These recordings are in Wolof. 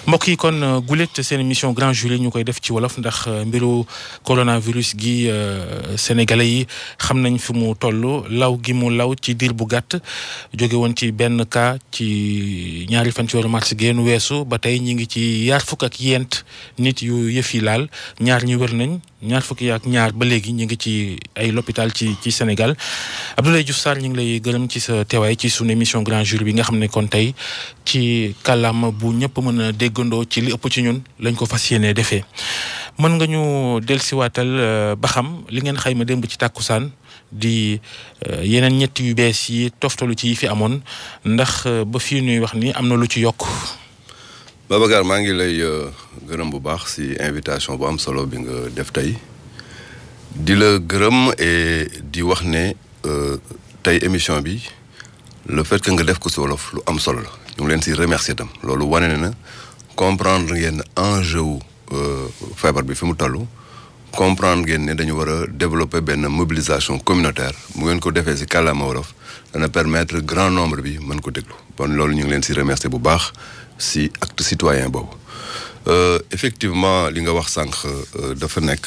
mbokk yi kon gulet seen émission Grand Jury ñu koy def ci wolof ndax mbiru coronavirus gi sénégalais yi xam nañ fi mu toll law gi mu law ci diir bu gàtt jóge woon ci benn cas ci ñaari fan ci weeru mars génn weesu ba tey ñi ngi ci yaar fukk ak yent nit yu yëf yi laal ñaar ñu wër nañ ñaar fukki ak ñaar ba léegi ñu ngi ci ay l'hôpital ci Sénégal Abdoulaye Diouf Sarr ñu ngi lay gërëm ci sa teewaay ci sunu émission Grand Jury bi nga xam ne kon tey ci kàllaama bu ñëpp mën a déggandoo ci li ëpp ci ñun lañ ko fas yéenee defee mën nga ñu dellusiwaatal ba xam li ngeen xayma démb ci tàkkusaan di yeneen ñett yu bees yi toftalu ci yi fi amoon ndax ba fii ñuy wax ni am na lu ci yokk. Babacar maa ngi lay gërëm bu baax ci invitation bu am solo bi nga def tey di la gërëm et di wax ne tey émission bi le fait que nga def ko ci wolof lu am solo la ñu ngi leen ci remercier tam loolu wane na comprendre ngeen enjeu wu feebar bi fi mu toll comprendre ngeen ne dañu war a développer benn mobilisation communautaire mu ngeen ko defee ci kàllaama wolof dana permettre grand nombre bi mën ko déglu bon loolu ñu ngi leen ci remercier bu baax ci acte citoyen boobu effectivement li nga wax sànq dafa nekk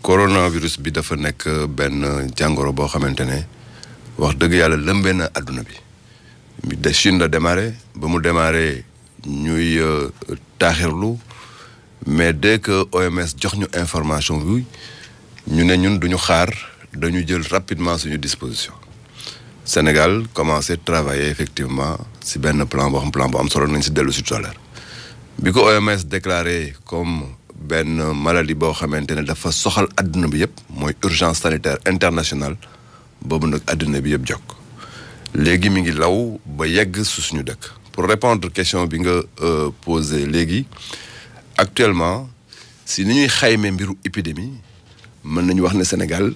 coronavirus bi dafa nekk benn jàngoro boo xamante ne wax dëgg yàlla lëmbee na àdduna bi de Chine la démarré ba mu démarré ñuy taaxirlu mais dès que OMS jox ñu information bi ñu ne ñun duñu xaar dañu jël rapidement suñu disposition Sénégal commencé travailler effectivement ci benn plan boo xam plan bu am solo nañ ci dellu ci tout à l'heure bi ko OMS déclaré comme benn maladie boo xamante ne dafa soxal àdduna bi yëpp mooy urgence sanitaire internationale boobu nag àdduna bi yëpp jokk léegi mi ngi law ba yegg su suñu dëkk pour répondre question bi nga posé léegi actuellement si ni ñuy xayme mbiru épidémie mën nañu wax ne Sénégal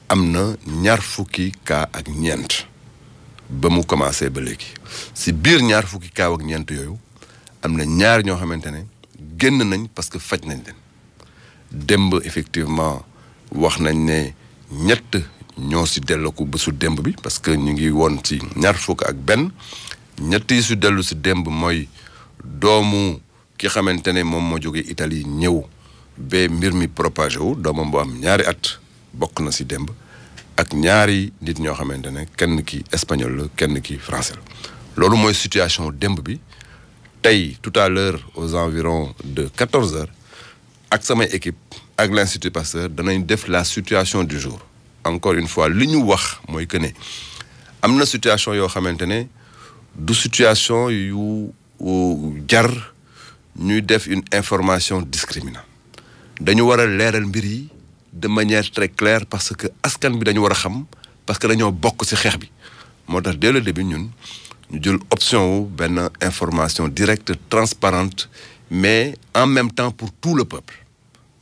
am na ñaar fukki cas ak ñeent ba mu commencé ba léegi si biir ñaar fukki cas ak ñeent yooyu am na ñaar ñoo xamante ne génn nañ parce que faj nañ leen démb effectivement wax nañ ne ñett ñoo si dellu ko bésu démb bi parce que ñu ngi woon ci ñaar fukk ak benn ñett yi su dellu si démb mooy doomu ki xamante ne moom moo jógee Italie ñëw ba mbir mi propagé wu doomam bu am ñaari at bokk na si démb ak ñaari nit ñoo xamante ne kenn ki espagnol la kenn ki français la loolu mooy situation démb bi tey tout à l'heure aux environs de 14 heures ak samay équipe ak l'Institut Pasteur danañ def la situation du jour encore une fois li ñu wax mooy que ne am na situation yoo xamante ne du situation yu jar ñuy def une information discriminante dañu war a leeral mbir yi de manière très claire parce que askan bi dañu war a xam parce que dañoo bokk ci xeex bi moo tax dès le début ñun ñu jël option wu benn information directe transparente mais en même temps pour tout le peuple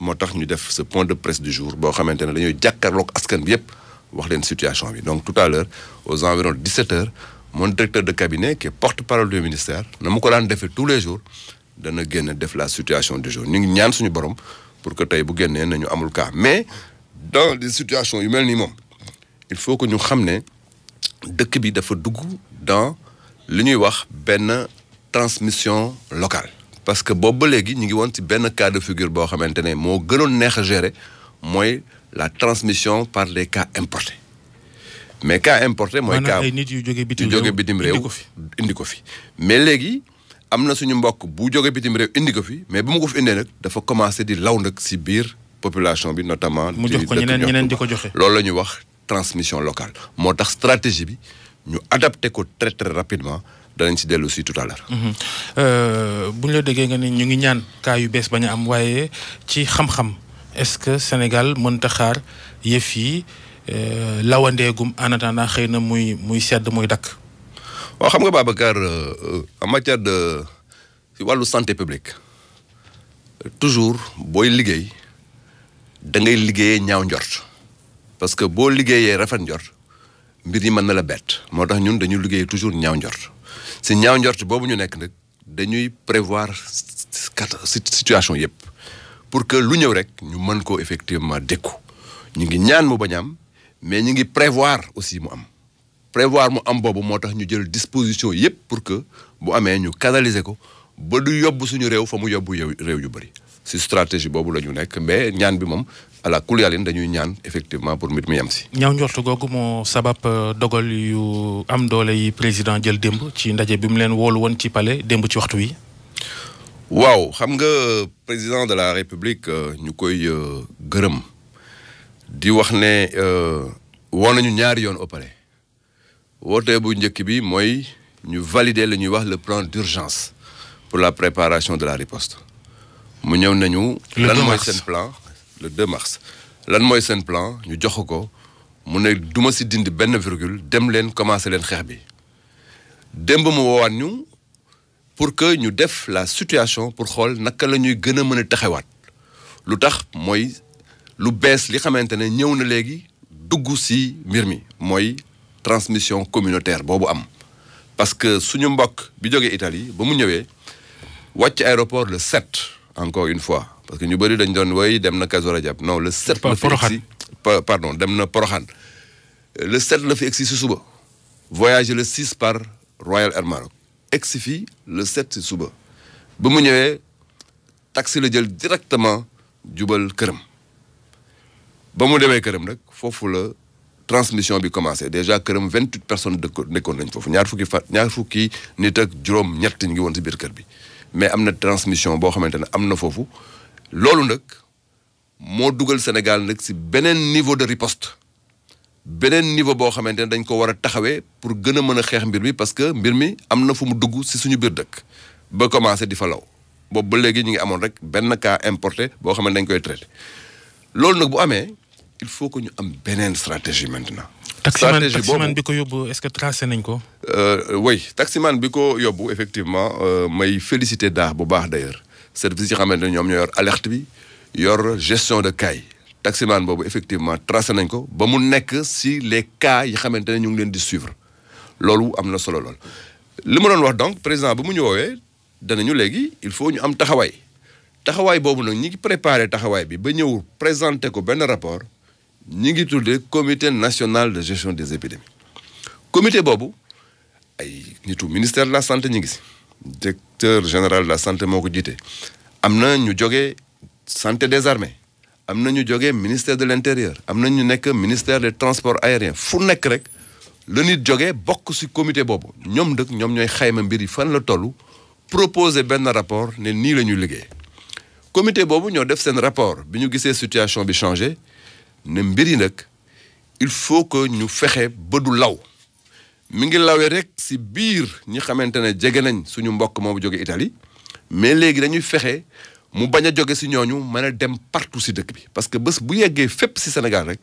moo tax ñu def ce point de presse du jour boo xamante ne dañuy jàkkaarloog askan bi yépp wax leen situation bi donc tout à l'heure aux environs 17 heures mon directeur de cabinet qui est porte-parole du ministère na mu ko daan defee tous les jours dana génn def la situation du jour ñu ngi ñaan suñu borom pour que tey bu génnee nañu amul cas mais dans des situations yu mel nii moom il faut que ñu xam ne dëkk bi dafa dugg dans li ñuy wax benn transmission locale parce que boobu ba léegi ñu ngi woon ci benn cas de figure boo xamante ne moo gënoon neex a gérer mooy la transmission par les cas importés mais cas importé mooy cas ay nit yu jóge bitim réew indi ko fi mais léegi am na suñu mbokk bu jóge bitim réew indi ko fi mais bu mu ko fi indee nag dafa commencé di law nag ci biir population bi notamment mu jox ko ñeneen di ko joxe loolu la ñuy wax transmission locale moo tax stratégie bi ñu adapté ko très très rapidement danañ ci dellu si tout à l'heure bu ñu la déggee nga ni ñu ngi ñaan cas yu bees bañ a am waaye ci xam-xam est-ce que Sénégal mënta xaar yëf yi lawandeegum en attendant xëy na muy sedd muy dakk waaw xam nga Babacar en matière de ci wàllu santé publique toujours booy liggéey da ngay liggéeyee ñaaw njort parce que boo liggéeyee rafet njort mbir yi mën na la bett moo tax ñun dañuy liggéey toujours ñaaw njort si ñaaw njort boobu ñu nekk nag dañuy prévoir situation yépp pour que lu ñëw rek ñu mën ko effectivement dékku ñu ngi ñaan mu bañ am mais ñu ngi prévoir aussi mu am prévoir mu am boobu moo tax ñu jël disposition yépp pour que bu amee ñu canaliser ko ba du yóbbu suñu réew fa mu yóbbu réew yu bëri si stratégie boobu la ñu nekk mais ñaan bi moom ala kuliyalin dañuy ñaan effectivement pour mbir mi yem si. ñaaw njortu googu moo sabab dogal yu am doole yi président jël démb ci ndaje bi mu leen woolu woon ci palais démb ci waxtu wi. waaw xam nga président de la république ñu koy gërëm di wax ne woo nañu ñaari yoon au palais woote bu njëkk bi mooy ñu valider la ñuy wax le plan d'urgence pour la préparation de la riposte mu ñëw nañu. lan mooy seen plan le 2 mars. lan mooy seen plan ñu jox ko mu ne duma si dindi benn virgule dem leen commencer leen xeex bi démb mu woowaat ñu pour que ñu def la situation pour xool naka la ñuy gën a mën a taxawaat lu tax mooy lu bees li xamante ne ñëw na léegi dugg si mbir mi mooy transmission communautaire boobu am parce que suñu mbokk bi jógee Italie ba mu ñëwee wàcc aéroport le 7 encore une fois parce que ñu bëri dañ doon woy dem na Kazu Rajab non le 7 la fi egsi pardon dem na Porokhane le 7 la fi egsi si suba voyagé le 6 par Royal Air Maroc egsi fii le 7 si suba ba mu ñëwee taxi la jël directement jubal këram ba mu demee këram nag foofu la transmission bi commencé déjà këram 28 personnes nekkoon nañ foofu ñaar fukki nit ak juróom ñett ñu ngi woon si biir kër bi mais am na transmission boo xamante ne am na foofu loolu nag moo dugal Sénégal nag si beneen niveau de riposte beneen niveau boo xamante ne dañ ko war a taxawee pour gën a mën a xeex mbir mi parce que mbir mi am na fu mu dugg si suñu biir dëkk ba commencé di fa law boobu ba léegi ñu ngi amoon rek benn cas importé boo xam ne dañ koy traité loolu nag bu amee il faut que ñu am beneen stratégie maintenant. taximan bi ko yóbbu est-ce que tracé nañ ko. oui taximan bi ko yóbbu effectivement may féliciter daax bu baax d'ailleurs service yi xamante ne ñoom ñoo yor alerte bi yor gestion de cas yi taximan boobu effectivement tracé nañ ko ba mu nekk si les cas yi xamante ne ñu ngi leen di suivre loolu am na solo lool. li ma doon wax donc président ba mu ñu woowee danañu léegi il faut ñu am taxawaay boobu nag ñi ngi préparé taxawaay bi ba ñëw présenter ko benn rapport. ñi ngi tuddee comité national de gestion des épidémies comité boobu ay nitu ministère de la santé ñi ngi si directeur général de la santé moo ko jiite am na ñu jógee santé des armées am na ñu jógee ministère de l'intérieur am na ñu nekk ministère des transports aériens fu nekk rek la nit jógee bokk si comité boobu ñoom dëkk ñoom ñooy xayma mbir yi fan la tollu proposer benn rapport ne nii la ñuy liggéey comité boobu ñoo def seen rapport bi ñu gisee situation bi changé ne mbir yi nag il faut que ñu fexe ba du law mi ngi lawee rek si biir ñi xamante ne jege nañ suñu mbokk moomu jóge Italie mais léegi dañuy fexe mu bañ a jóge si ñooñu mën a dem partout si dëkk bi parce que bés bu yeggee fépp si Sénégal rek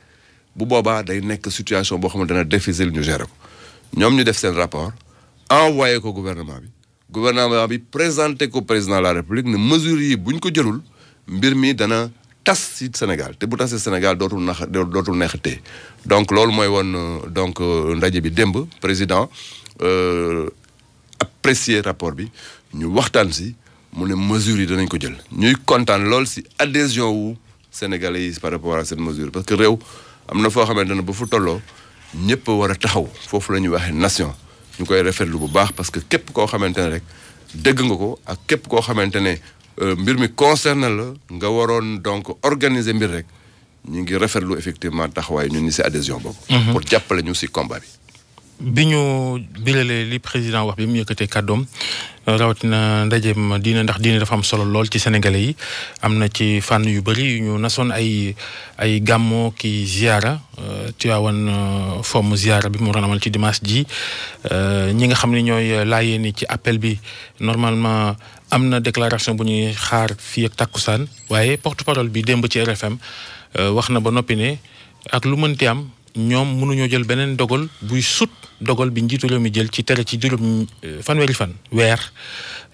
bu boobaa day nekk situation boo xamante ne difficile ñu gérer ko ñoom ñu def seen rapport envoyé ko gouvernement bi présenté ko président de la République ne mesures yi buñ ko jëlul mbir mi dana tas ci Sénégal te bu tasee Sénégal dootul neexatee donc loolu mooy woon donc ndaje bi démb président apprécier rapport bi ñu waxtaan si mu ne mesures yi danañ ko jël ñuy kontaan lool si adhésion wu Sénégalais yi par rapport à cette mesure parce que réew am na foo xamante ne ba fu tolloo ñëpp war a taxaw foofu la ñuy waxee nation ñu koy rafetlu bu baax parce que képp koo xamante ne rek dégg nga ko ak képp koo xamante ne mbir mi concerne la nga waroon donc organiser mbir rek ñu ngi rafetlu effectivement taxawaay ñun ñi ci adhésion boobu. pour jàppale ñu ci combat bi. bi ñu biralee li président wax bi mu yëkkatee kàddoom rawatina ndajeem diine ndax diine dafa am solo lool ci sénégalais yi am na ci fànn yu bëri yu ñu nasoon ay gàmmoo ki ziara Tiwaawan fomm ziara bi mu waroon amal ci dimanche ji ñi nga xam ne ñooy laayee ni ci appel bi normalement am na déclaration bu ñuy xaar fii ak takkusaan waaye porte-parole bi démb ci RFM wax na ba noppi ne ak lu mënti am ñoom mënuñoo jël beneen dogal buy sut dogal bi njiitu réew mi jël ci tere ci juróom fanweeri fan weer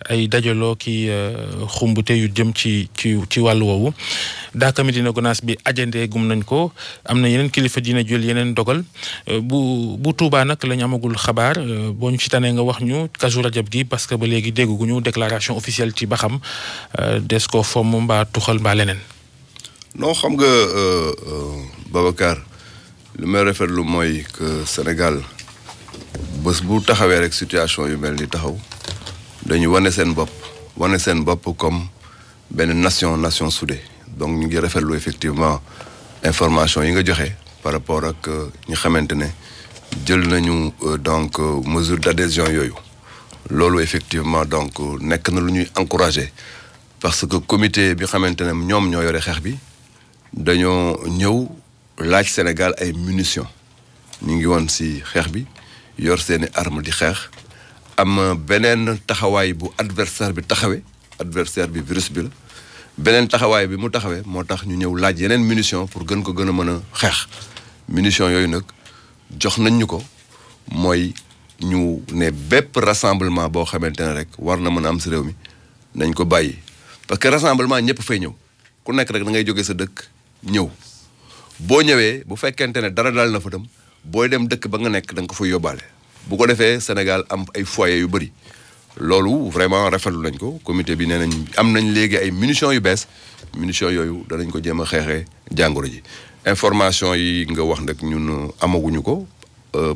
ay dajaloo ki xumbute yu jëm ci wàllu woowu Daaka Médina Gounass bi ajandee gum nañ ko am na yeneen kilifa dina jël yeneen dogal bu Touba nag lañ amagul xabaar boo ñu ci tanee nga wax ñu Kazu Rajab gi parce que ba léegi dégguñu déclaration officielle ci ba xam des ko fomm mbaa tuxal mbaa leneen. non xam nga Babacar li may rafetlu mooy que Sénégal bés bu taxawee rek situation yu mel ni taxaw dañu wane seen bopp wane seen bopp comme benn nation soudée donc ñu ngi rafetlu effectivement information yi nga joxe par rapport ak ñi xamante ne jël nañu donc mesure d'adhésion yooyu loolu effectivement donc nekk na lu ñuy encourager parce que comité bi xamante ne ñoom ñoo yore xeex bi dañoo ñëw laaj Sénégal ay munitions ñu ngi woon ci xeex bi yor seeni arme di xeex am beneen taxawaay bu adversaire bi taxawee adversaire bi virus bi la beneen taxawaay bi mu taxawee moo tax ñu ñëw laaj yeneen munitions pour gën ko gën a mën a xeex munitions yooyu nag jox nañ ñu ko mooy ñu ne bépp rassemblement boo xamante ne rek war na mën a am ci réew mi nañ ko bàyyi parce que rassemblement ñëpp fay ñëw ku nekk rek da ngay jóge sa dëkk ñëw boo ñëwee bu fekkente ne dara dal na fa tam booy dem dëkk ba nga nekk da nga ko fay yóbbaale bu ko defee Sénégal am ay foyers yu bëri loolu vraiment rafetlu nañ ko comité bi nee nañ am nañ léegi ay munitions yu bees munitions yooyu danañ ko jéem a xeexee jàngoro ji information yi nga wax nag ñun amaguñu ko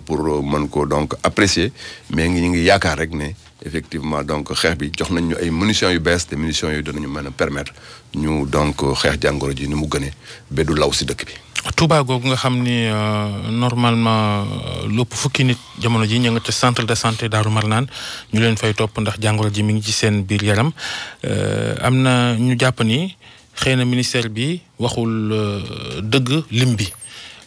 pour mën ko donc apprécier mais ñu ngi yaakaar rek ne effectivement donc xeex bi jox nañ ñu ay munitions yu bees te munitions yooyu danañu mën a permettre ñu donc xeex jàngoro ji ni mu gënee ba du law ci dëkk bi. Touba googu nga xam ni normalement lépp fukki nit jamono ji ñu nga ca centre de santé Daaru Marnaan ñu leen fay topp ndax jàngoro ji mi ngi ci seen biir yaram am na ñu jàpp ni xëy na ministère bi waxul dëgg lim bi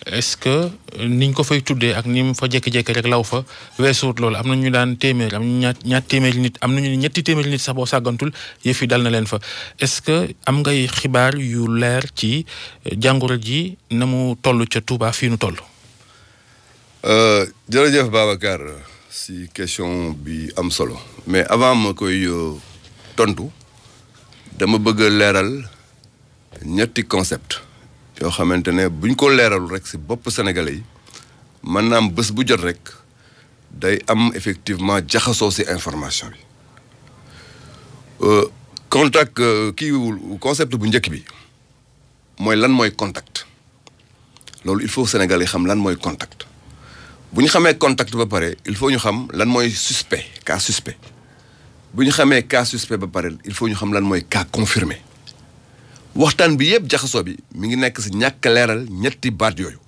est-ce que niñ ko fay tuddee ak ni mu fa jékki-jékki rek law fa weesuut loolu am na ñu daan téeméer am ñu ñaar téeméeri nit am nañu ñetti téeméeri nit sax boo sàggantul yëf yi dal na leen fa est-ce que am ngay xibaar yu leer ci jàngoro ji na mu toll ca Touba fii nu toll. jërëjëf Babacar si question bi am solo mais avant ma koy tontu dama bëgg a leeral ñetti concept yoo xamante ne buñ ko leeralul rek ci bopp sénégalais yi mën naa am bés bu jot rek day am effectivement jaxasoo ci information bi concept bu njëkk bi mooy lan mooy contact loolu il faut sénégalais yi xam lan mooy contact bu ñu xamee contact ba pare il faut ñu xam lan mooy suspect cas suspect bu ñu xamee cas suspect ba pare il faut ñu xam lan mooy cas confirmé waxtaan bi yëpp jaxasoo bi mi ngi nekk ci ñàkk leeral ñetti baat yooyu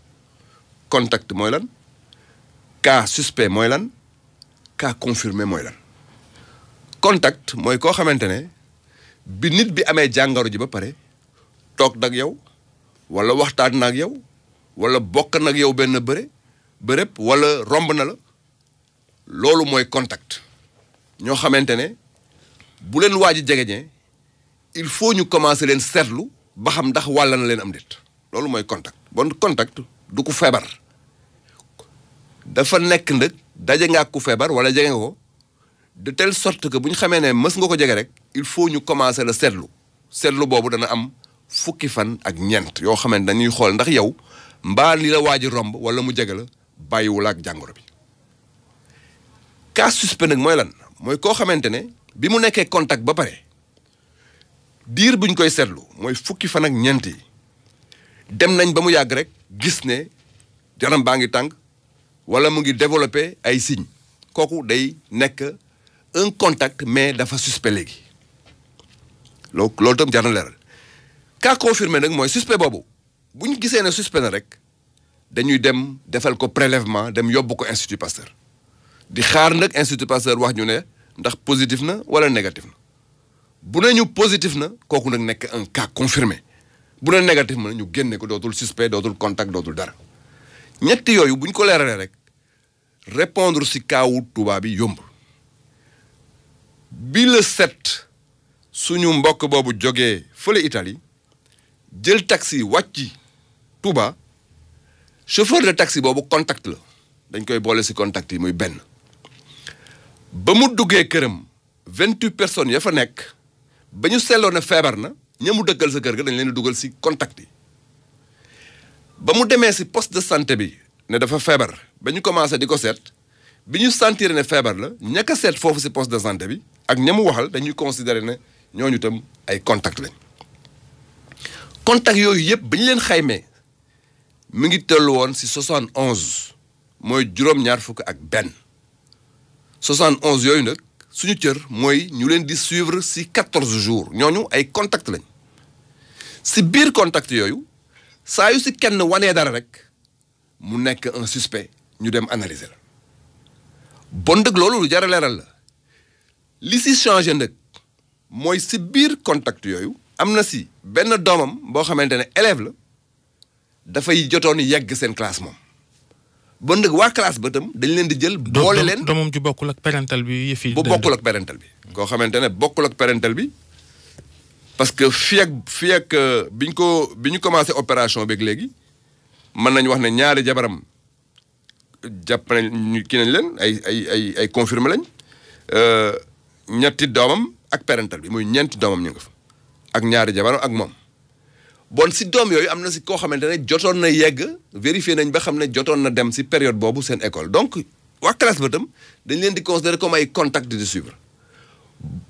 contact mooy lan cas suspect mooy lan cas confirmé mooy lan contact mooy koo xamante ne bi nit bi amee jàngoro ji ba pare toog nag yow walla waxtaan nag yow walla bokk nag yow benn bërëb walla romb na la loolu mooy contact ñoo xamante ne bu leen waaj a jegeñee il faut ñu commencer leen seetlu ba xam ndax wàll na leen am déet loolu mooy contact bon contact du ku feebar dafa nekk nag daje nga ak ku feebar wala jege nga ko de telle sorte que bu ñu xamee ne mës nga ko jege rek il faut ñu commencer la seetlu boobu dana am fukki fan ak ñeent yoo xamante dañuy xool ndax yow mbaa li la waaj romb wala mu jege la bàyyiwul ak jàngoro bi cas suspect nag mooy lan mooy koo xamante ne bi mu nekkee contact ba pare diir buñ koy seetlu mooy fukki fan ak ñeent yi dem nañ ba mu yàgg rek gis ne yaram baa ngi tàng wala mu ngi développer ay signes kooku day nekk un contact mais dafa suspect léegi loolu tam jar na leeral cas confirmé nag mooy suspect boobu bu ñu gisee ne suspect na rek dañuy dem defal ko prélèvement dem yóbbu ko Institut Pasteur di xaar nag Institut Pasteur wax ñu ne ndax positif na wala négatif na bu ne ñu positif na kooku nag nekk un cas confirmé bu ne négatif na ñu génne ko dootul suspect dootul contact dootul dara ñetti yooyu bu ñu ko leeralee rek répondre ci kaawu Touba bi yomb bi le 7 suñu mbokk boobu jógee fële Italie jël taxi wàcc Touba chauffeur de taxi boobu contact la dañ koy boole ci contact yi muy benn ba mu duggee këram 28 personnes ya fa nekk ba ñu seetloo ne feebar na ña mu dëggal sa kër ga dañ leen di dugal ci contact yi ba mu demee ci poste de santé bi ne dafa feebar ba ñu commencé di ko seet bi ñu sentir ne feebar la ñaka seet foofu ci poste de santé bi ak ña mu waxal dañuy considérer ne ñooñu tam ay contact lañ contact yooyu yëpp ba ñu leen xaymee mi ngi tollu woon ci 71 mooy juróom-ñaar fukk ak benn 71 yooyu nag suñu cër mooy ñu leen di suivre si 14 jours ñooñu ay contact lañ si biir contact yooyu saa yu si kenn wanee dara rek mu nekk un suspect ñu dem analyser la bon dëgg loolu lu jar a leeral la li si changé nag mooy si biir contact yooyu am na si benn doomam boo xamante ne élève la dafay jotoon yegg seen classe moom bon nag waa classe ba tam dañ leen di jël boole leen doomam ju bokkul ak parental bi yëf yi bu bokkul ak parental bi koo xamante ne bokkul ak parental bi parce que fii ak bi ñu commencé opération beeg léegi mën nañu wax ne ñaari jabaram jàpp nañ kii nañ leen ay confirmé lañ ñetti doomam ak parental bi muy ñeenti doomam ñu nga fa ak ñaari jabaram ak moom bon si doom yooyu am na si koo xamante ne jotoon na yegg vérifié nañ ba xam ne jotoon na dem si période boobu seen école donc waa classe ba tam dañ leen di considérer comme ay contact di suivre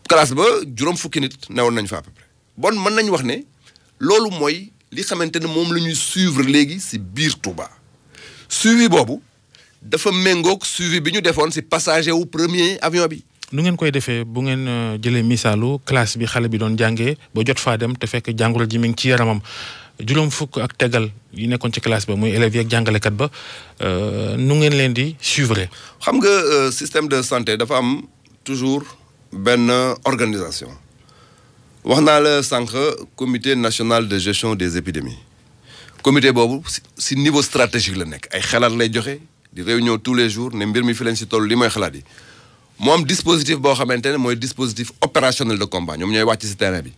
classe ba juróom fukki nit newoon nañ fa à peu près bon mën nañ wax ne loolu mooy li xamante ne moom la ñuy suivre léegi si biir Touba suivi boobu dafa méngoog suivi bi ñu defoon si passager wu premier avion bi. nu ngeen koy defee bu ngeen jëlee misaalu classe bi xale bi doon jàngee ba jot faa dem te fekk jàngoro ji mi ngi ci yaramam juróom fukk ak tegal yi nekkoon ci classe ba muy élèves yi ak jàngalekat ba nu ngeen leen di suivre. xam nga système de santé dafa am toujours benn organisation wax naa la sànq comité national de gestion des épidémies comité boobu si niveau stratégique la nekk ay xalaat lay joxe di réunion tous les jours ne mbir mi fi lañ si toll li mooy xalaat yi. moo am dispositif boo xamante ne mooy dispositif opérationnel de combat ñoom ñooy wàcc ci terrain bi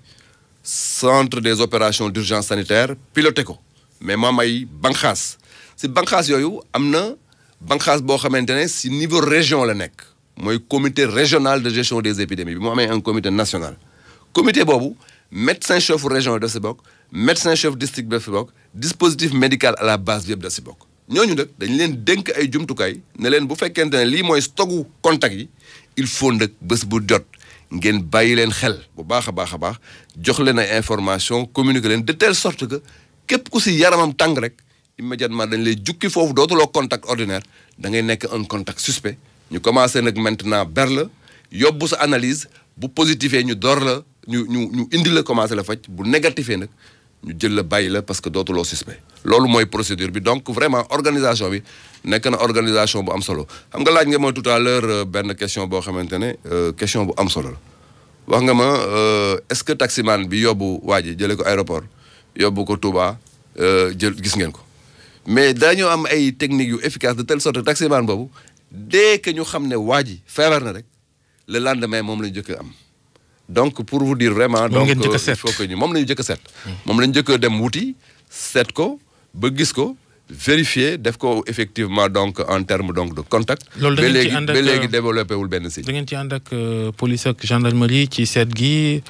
centre des opérations d'urgence sanitaire piloté ko mais moo am ay banqaas si banqaas yooyu am na banqaas boo xamante ne si niveau région la nekk mooy comité régional de gestion des épidémies bi mu amee un comité national comité boobu médecin chef région yi daf si bokk médecin chef district bi daf si bokk dispositif médical à la base bi yëpp daf si bokk ñooñu nag dañ leen dénk ay jumtukaay ne leen bu fekkente ne lii mooy stogu contact yi il faut nag bés bu jot ngeen bàyyi leen xel bu baax a baax a baax jox leen ay information communiquer leen de telle sorte que képp ku si yaramam tàng rek immédiatement dañ lay jukki foofu dootuloo contact ordinaire da ngay nekk un contact suspect ñu commencé nag maintenant ber la yóbbu sa analyse bu positifee ñu door la ñu indi la commencé la faj bu négatifee nag ñu jël la bàyyi la parce que dootuloo suspect loolu mooy procédure bi donc vraiment organisation bi nekk na organisation bu am solo xam nga laaj nga ma tout à l'heure benn question boo xamante ne question bu am solo la wax nga ma est-ce que taximan bi yóbbu waa ji jëlee ko aéroport yóbbu ko Touba gis ngeen ko mais dañoo am ay techniques yu efficaces de telle sorte que taximan boobu dès que ñu xam ne waa ji feebar na rek le lendemain moom la ñu jëkk am donc pour vous dire vraiment donc il faut que ñu moom la ñu jëkk a seet moom la ñu jëkk a dem wuti seet ko ba gis ko vérifier def ko effectivement donc en terme donc de contact loolu da ngeen ci ànd ak ba léegi développé wul benn signe da ngeen ci ànd ak police ak gendarmerie ci seet gi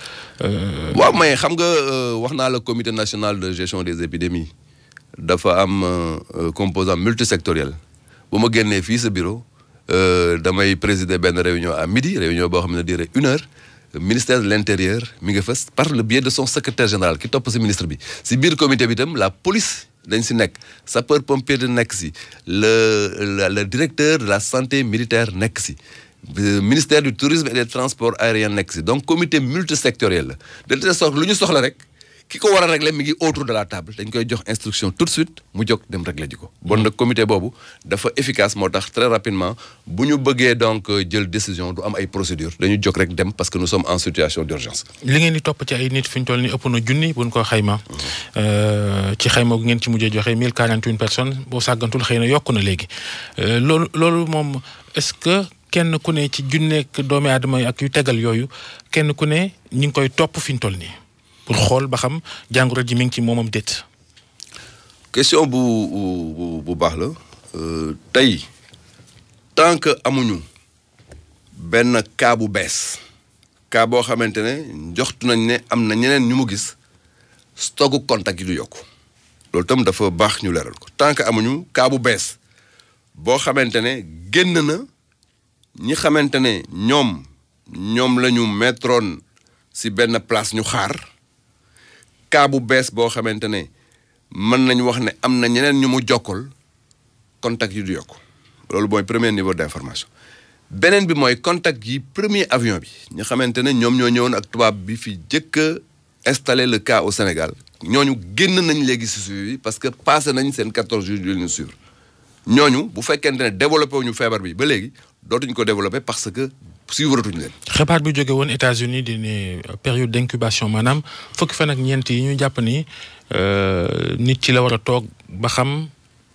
waaw mais xam nga wax naa la comité national de gestion des épidémies dafa am composant multisectoriel bu ma génnee fii sa bureau damay présider benn réunion à midi réunion boo xam ne dirait 1 heure ministère de l'intérieur mi nga fës par le biais de son secrétaire général ki topp si ministre bi si biir comité bi itam la police dañ si nekk sapeur pompier de nekk si le directeur de la santé militaire nekk si ministère du tourisme et des transports aériens nekk si donc comité multisectoriel la de telle sorte lu ñu soxla rek ki ko war a régler mi ngi autour de la table dañ koy jox instruction tout de suite mu jóg dem régler ji ko bon nag comité boobu dafa efficace moo tax très rapidement bu ñu bëggee donc jël décision du am ay procédure dañu jóg rek dem parce que nous sommes en situation d'urgence li ngeen di topp ci ay nit fi ñu toll ni ëpp na junni buñ ko xayma ci xayma gu ngeen ci mujjee joxe 1041 personnes boo sàggantul xëy na yokku na léegi loolu moom est-ce que kenn ku ne ci junneek doomi aadama yi ak yu tegal yooyu kenn ku ne ñi ngi koy topp fi ñu toll nii pour xool ba xam jàngoro ji mi ngi ci moomam déet. question bu baax la tey tant que amuñu benn cas bu bees cas boo xamante ne njoxtu nañ ne am na ñeneen ñu mu gis stocku contact yi du yokku loolu tam dafa baax ñu leeral ko tant que amuñu cas bu bees boo xamante ne génn na ñi xamante ne ñoom la ñu mettroon si benn place ñu xaar. cas bu bees boo xamante ne mën nañu wax ne am na ñeneen ñu mu jokkal contact yi du yokk loolu mooy premier niveau d'information beneen bi mooy contact yi premier avion bi ñu xamante ne ñoom ñoo ñëwoon ak tubaab bi fi jëkk a installé le cas au Sénégal ñooñu génn nañ léegi si suivi parce que passé nañ seen 14 jours yu ñu suivre ñooñu bu fekkente ne développé wuñu feebar bi ba léegi dootuñ ko développé parce que suivre tuñ leen. xibaar bi jóge woon États-Unis di ne période d'incubation maanaam fukki fan ak ñeent yi ñu jàpp ni nit ci la war a toog ba xam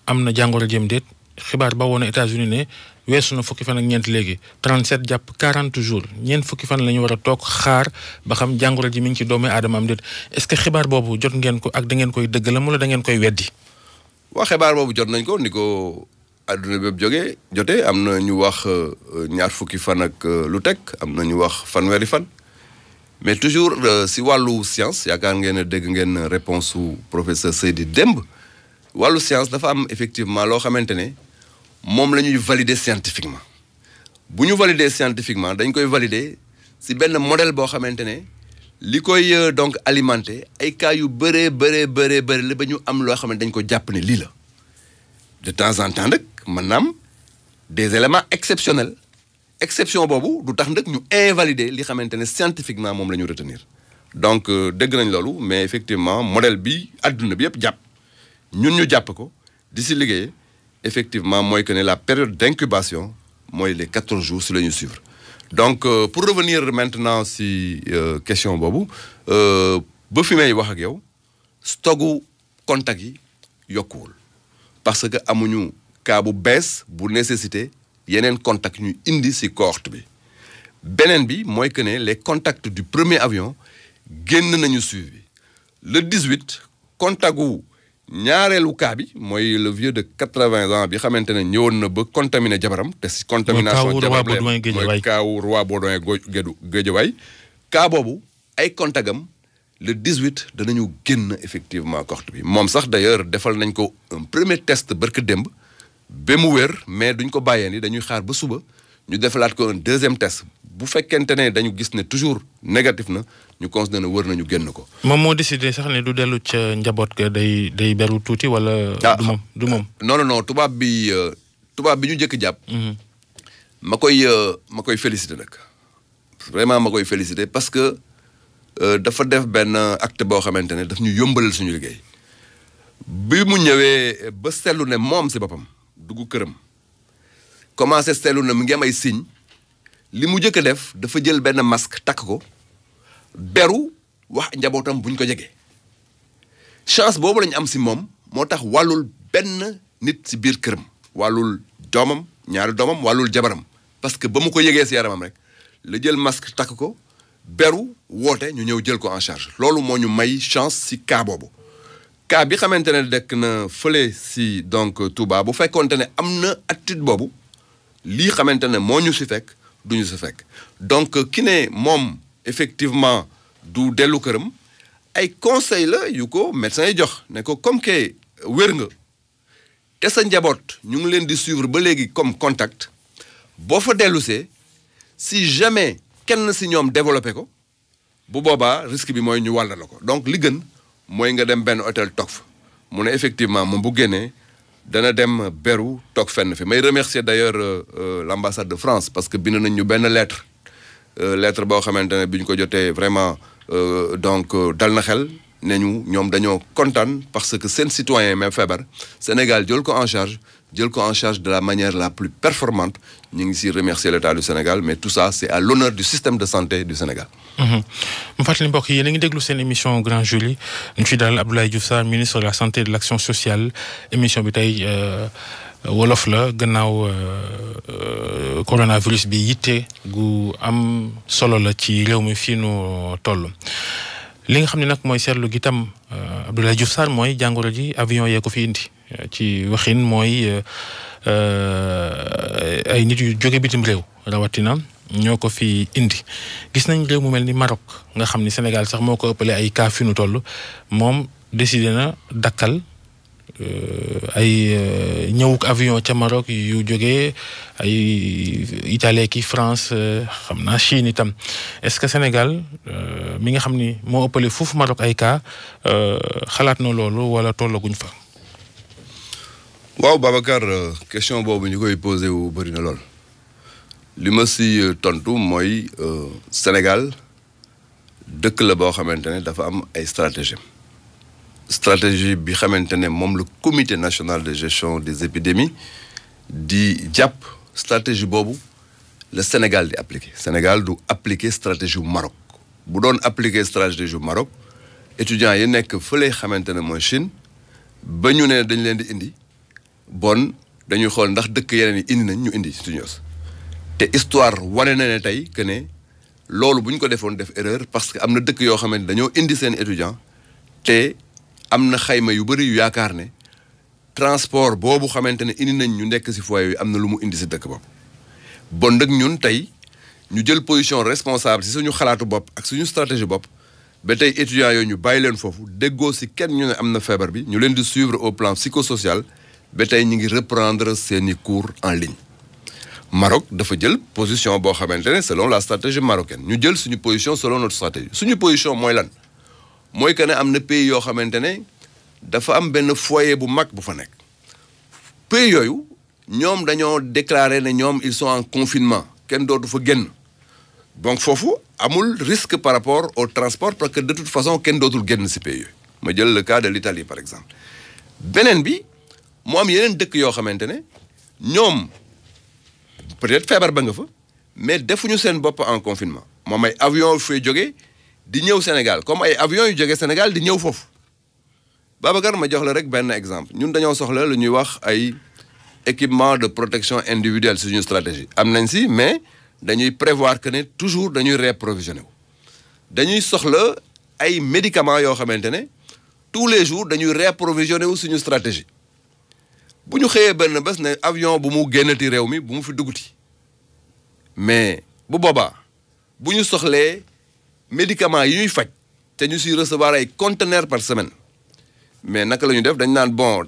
am na jàngoro jëm déet xibaar ba woon États-Unis ne weesu na fukki fan ak ñeent léegi 37 jàpp 40 jours ñeent fukki fan la ñu war a toog xaar ba xam jàngoro ji mi ngi ci doomu aadama am déet est-ce que xibaar boobu jot ngeen ko ak da ngeen koy dëggalam wala da ngeen koy weddi. waa xibaar boobu jot nañ ko ni ko àdduna bépp jotee am na ñu wax ñaar fukki fan ak lu teg am na ñu wax fanweeri fan mais toujours si wàllu science yaakaar ngeen dégg ngeen réponse su professeur Seydi démb wàllu science dafa am effectivement loo xamante ne moom la ñuy valider scientifiquement bu ñu valider scientifiquement dañ koy valider si benn modèle boo xamante ne li koy donc alimenter ay cas yu bëree la ba ñu am loo xamante dañ ko jàpp ne lii la de temps en temps nag maanaam des éléments exceptionnels exception boobu du tax nag ñu invalider li xamante ne scientifiquement moom la ñu retenir donc dégg nañ loolu mais effectivement modèle bi adduna bi yëpp jàpp ñun ñu jàpp ko di si liggéey effectivement mooy que ne la période d'incubation mooy les 14 jours si la ñu suivre donc pour revenir maintenant si question boobu ba fi may wax ak yow stocku contact yi yokkuwul parce que amuñu cas bu bees bu nécessité yeneen contact ñu indi si cohorte bi beneen bi mooy que ne les contacts du premier avion génn nañu suivi le 18 contact gu ñaareelu cas bi mooy le vieux de 80 ans bi xamante ne ñëwoon na ba contaminé jabaram te si contamination jabaram mooy kaawu Roi Baudouin Guédiawaye cas boobu ay contactam le 18 danañu génn effectivement cohorte bi moom sax d'ailleurs defal nañ ko un premier test barke démb ba mu wér mais duñ ko bàyyee ni dañuy xaar ba suba ñu defalaat ko un deuxième test bu fekkente ne dañu gis ne toujours négatif na ñu considéré ne wër nañu génn ko. moom moo décidé sax ne du dellu ca njaboot ga day beru tuuti wala. du moom. non tubaab bi ñu njëkk jàpp. ma koy féliciter nag vraiment ma koy féliciter parce que dafa def benn acte boo xamante ne daf ñu yombalal suñu liggéey bi mu ñëwee ba seetlu ne moom si boppam dugg këram commencé seetlu ne mu ngi am ay signes. li mu njëkk a def dafa jël benn masque takk ko beru wax njabootam buñ ko jegee chance boobu lañu am si moom moo tax wàllul benn nit si biir këram wàllul doomam ñaari doomam wàllul jabaram parce que ba mu ko yegee si yaramam rek la jël masque takk ko beru woote ñu ñëw jël ko en charge loolu moo ñu may chance si cas boobu cas bi xamante ne dekk na fële si donc Touba bu fekkoonte ne am na attitude boobu lii xamante ne moo ñu si fekk duñu si fekk donc ki ne moom effectivement du dellu këram ay conseil la yu ko médecin yi jox ne ko comme que wér nga te sa njaboot ñu ngi leen di suivre ba léegi comme contact boo fa dellusee si jamais kenn si ñoom développé ko bu boobaa risque bi mooy ñu wàll la ko donc li gën mooy nga dem benn hôtel toog fa mu ne effectivement moom bu génnee dana dem beru toog fenn fi may remercier d'ailleurs l'ambassade de France parce que bind nañ ñu benn lettre boo xamante ne bi ñu ko jotee vraiment donc dal na xel ne ñu ñoom dañoo kontaan parce que seen citoyen même feebar Sénégal jël ko en charge de la manière la plus performante ñu ngi si remercier l'État du Sénégal mais tout ça c'est à l'honneur du système de santé du Sénégal. mu fàttali mbokk yi yéen a ngi déglu seen émission Grand Jury ñu ciy dalal Abdoulaye Diouf Sarr ministre de la santé et de l'action sociale émission bi tey wolof la gannaaw coronavirus bi yitte gu am solo la ci réew mi fii nu toll. li nga xam ne nag mooy seetlu gi tam Abdoulaye Diouf Sarr mooy jàngoro ji avion yee ko fi indi ci waxin mooy ay nit yu jóge bitim réew rawatina ñoo ko fi indi gis nañ réew mu mel ni Maroc nga xam ni Sénégal sax moo ko ëppale ay cas fi nu toll moom décidé na dakkal ay ñëwuk avion ca Maroc yu jógee ay Italie ki France xam naa Chine itam est-ce que Sénégal mi nga xam ni moo ëppale foofu Maroc ay cas xalaat na loolu wala tollaguñ fa. waaw Babacar question boobu ñu koy posé wu bëri na lool li ma si tontu mooy Sénégal dëkk la boo xamante ne dafa am ay stratégie bi xamante ne moom le comité national de gestion des épidémies di jàpp stratégie boobu le Sénégal di appliquer. Sénégal du appliquer stratégie bu Maroc bu doon appliquer stratégie bu Maroc étudiants yi nekk fële xamante ne mooy Chine ba ñu ne dañ leen di indi bon dañuy xool ndax dëkk yeneen yi indi nañ ñu indi suñu yos te histoire wane na ne tey que ne loolu bu ñu ko defoon def erreur parce que am na dëkk yoo xamante dañoo indi seen étudiant te am na xayma yu bëri yu yaakaar ne transport boobu xamante ne indi nañ ñu nekk si foyer yi am na lu mu indi si dëkk boobu bon nag ñun tey ñu jël position responsable si suñu xalaatu bopp ak suñu stratégie bopp ba tey étudiants yooyu ñu bàyyi leen foofu déggoo si kenn ñu ne am na feebar bi ñu leen di suivre au plan psychosocial ba tey ñu ngi reprendre seeni cours en ligne. Maroc dafa jël position boo xamante ne selon la stratégie marocaine ñu jël suñu position selon notre stratégie suñu position mooy lan mooy que ne am na pays yoo xamante ne dafa am benn foyer bu mag bu fa nekk pays yooyu ñoom dañoo déclarer ne ñoom ils sont en confinement kenn dootu fa génn donc foofu amul risque par rapport au transport parce que de toute façon kenn dootul génn si pays yooyu ma jël le cas de l'Italie par exemple beneen bi mu am yeneen dëkk yoo xamante ne ñoom peut-être feebar ba nga fa mais defuñu seen bopp en confinement moom ay avion yu fay jógee di ñëw Sénégal comme ay avion yu jógee Sénégal di ñëw foofu Babacar ma jox la rek benn exemple ñun dañoo soxla lu ñuy wax ay équipement de protection individuelle suñu stratégie am nañ si mais dañuy prévoir que ne toujours dañuy réapprovisionner wu dañuy soxla ay médicaments yoo xamante ne tous les jours dañuy réapprovisionner wu suñu stratégie bu ñu xëyee benn bés ne avion bu mu génnati réew mi bu mu fi dugguti mais bu boobaa bu ñu soxlee médicaments yi ñuy faj te ñu siy recevoir ay conteneurs par semaine mais naka la ñu def dañ naan bon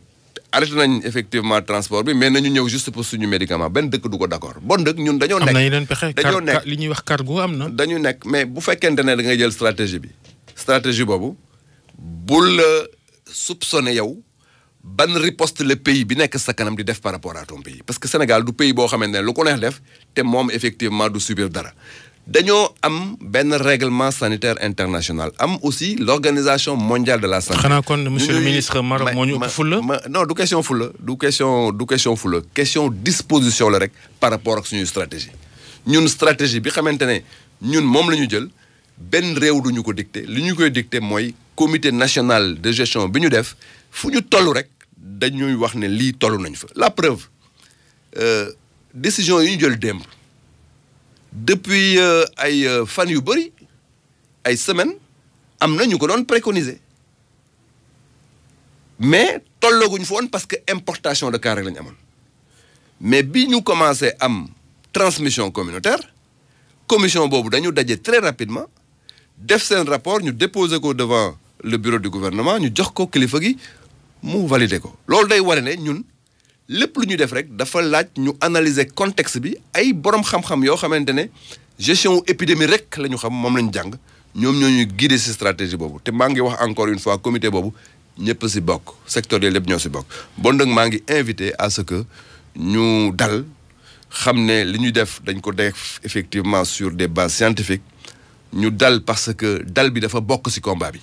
arrêté nañ effectivement transport bi mais nañu ñëw juste pour suñu médicament benn dëkk du ko d'accord bon dëkk ñun dañoo nekk. am na yeneen pexe dañoo nekk li ñuy wax cargo am na. dañu nekk mais bu fekkente ne da ngay jël stratégie boobu bul soupçonner yow. ban riposte le pays bi nekk sa kanam di def par rapport à ton pays parce que Sénégal du pays boo xamante ne lu ko neex def te moom effectivement du subir dara dañoo am benn règlement sanitaire international am aussi l'organisation mondiale de la santé. xanaa kon monsieur le ministre Maroc moo ñu ëpp fulla non du question fulla du question fulla question disposition la rek par rapport ak suñuy stratégie ñun stratégie bi xamante ne ñun moom la ñu jël benn réew du ñu ko dicté li ñu koy dicté mooy comité national de gestion bi ñu def fu ñu toll rek dañuy wax ne lii toll nañ fa la preuve décision yi ñu jël démb depuis ay fan yu bëri ay semaines am na ñu ko doon préconiser mais tollaguñ fa woon parce que importation de cas rek lañ amoon mais bi ñu commencé am transmission communautaire commission boobu dañu daje très rapidement def seen rapport ñu déposer ko devant le bureau du gouvernement ñu jox ko kilifa gi mu valider ko loolu day wane ne ñun lépp lu ñu def rek dafa laaj ñu analyser contexte bi ay borom xam-xam yoo xamante ne gestion épidémie rek la ñu xam moom la ñu jàng ñoom ñoo ñuy guider ci stratégie boobu te maa ngi wax encore une fois comité boobu ñëpp ci bokk secteur yi lépp ñoo ci bokk bon nag maa ngi invité à ce que ñu dal xam ne li ñuy def dañ ko def effectivement sur des bases scientifiques ñu dal parce que dal bi dafa bokk ci combat bi